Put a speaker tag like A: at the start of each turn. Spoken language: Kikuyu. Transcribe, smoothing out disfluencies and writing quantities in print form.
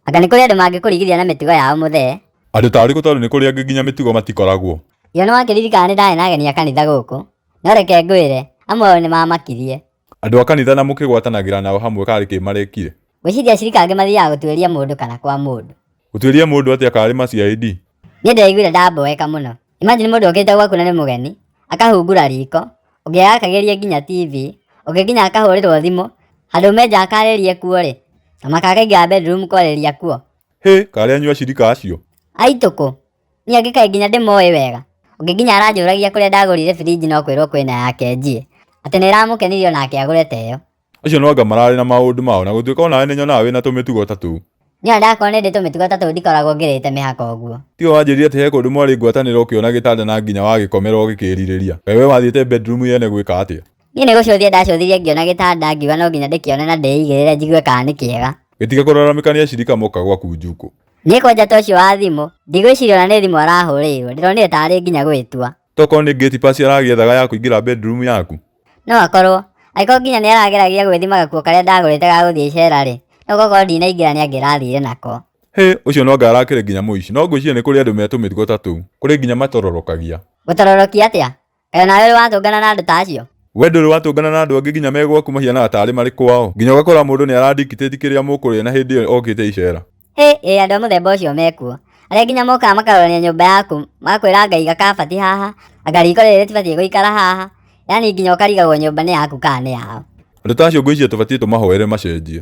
A: Anga nĩ kũrĩ andũ mangĩkũrigithia na mĩtugo yao mũthee?
B: Andũ ta arĩkũ tondũ nĩ kũrĩ angĩ nginya mĩtugo matikoragwo.
A: Iyo nĩwakĩririkana nĩ ndarĩ na ageni a kanitha gũkũ. No reke ngwĩre, amwe ao nĩmamakirie.
B: Andũ a kanitha na mũkĩgwatanagĩra nao hamwe karĩ kĩ marekire?
A: Ngwĩciria acirika angĩ mathiaga gũtuĩria mũndũ kana kwa mũndũ.
B: Gũtuĩria mũndũ atĩa karĩ ma CID?
A: Niĩ ndĩraiguire ndamboeka mũno. Imagine mũndũ okĩte gwaku na nĩ mũgeni, akahungura riko, ũngĩ agakagĩria nginya TV, ũngĩ nginya akahũrĩrwo thimũ, handũ ume nja akarĩrie kuo-rĩ, ta makakaingĩra bedroom kwarĩria kuo.
B: Hĩ, karĩ anyua acirika acio?
A: Aitũkũ! Niĩ angĩ kaĩ nginya ndĩmoĩ wega. Ũngĩ nginya aranjũragia kũrĩa ndagũrire fridge no kwĩrwo kwĩna yake njiĩ. Atĩ nĩ ĩramũkenirie onake agũre ta ĩyo.
B: Acio no anga mararĩ na maũndũ mao na gũtuĩka onawe nĩnyonaga wĩna tũmĩtugo ta tũu.
A: Niĩ ona ndakorwo nĩ ndĩ tũmĩtugo ta tũu ndikoragwo ngĩrĩte mĩhaka ũguo.
B: Tiwe wanjĩrire atĩ he kũndũ mwarĩ ngwatanĩro ũkĩona gĩtanda na nginya wagĩkomera ũgĩkĩrirĩria. Kaĩ we wathiĩte bedroom yene gwĩka atĩa?
A: Niĩ nĩ gũcũthia ndacũthirie ngĩona gĩtanda ngiuga no nginya ndĩkĩone na ndĩigĩrĩre njigue kana nĩ kĩega.
B: Gĩtiga kũraramĩka nĩ acirika moka gwaku Njukũ.
A: Niĩ kwanja ta ũcio wa thimũ, ndigwĩciria ona nĩ thimũ arahũrĩirwo, ndĩronire tarĩ nginya gwĩtua.
B: Tokorwo nĩ gate pass aragĩethaga ya kũingĩra bedroom yaku?
A: No akorwo, angĩkorwo nginya nĩ arageragia gwĩthima gakuo karĩa ndagũrĩte ga gũthiĩ icera-rĩ, no gũkorwo ndinaingĩra nĩ angĩrathire nako.
B: Hĩ, ũcio no anga arakĩrĩ nginya mũici. No ngwĩciria nĩ kũrĩ andũ me tũmĩtugo ta tũu. Kũrĩ nginya matororokagia.
A: Gũtororokia atĩa? Kaĩ onawe ũrĩ watũngana na andũ ta acio?
B: We ndũrĩ watũngana na andũ angĩ nginya me gwaku mahianaga tarĩ marĩ kwao? Nginya ũgakora mũndũ nĩ aradictate kĩrĩa mũkũrĩa na hĩndĩ ĩyo okĩte icera.
A: Hĩ, ĩ andũ a mũthemba ũcio mekuo. Arĩa nginya mokaga makarorania nyũmba yaku, magakwĩra anga iga kabati haha, anga riko rĩrĩ rĩtibatiĩ gũikara haha, yaani nginya ũkarigagwo nyũmba nĩ yaku kana nĩ yao.
B: Andũ ta acio ngwĩciria tũbatiĩ tũmahoere macenjie.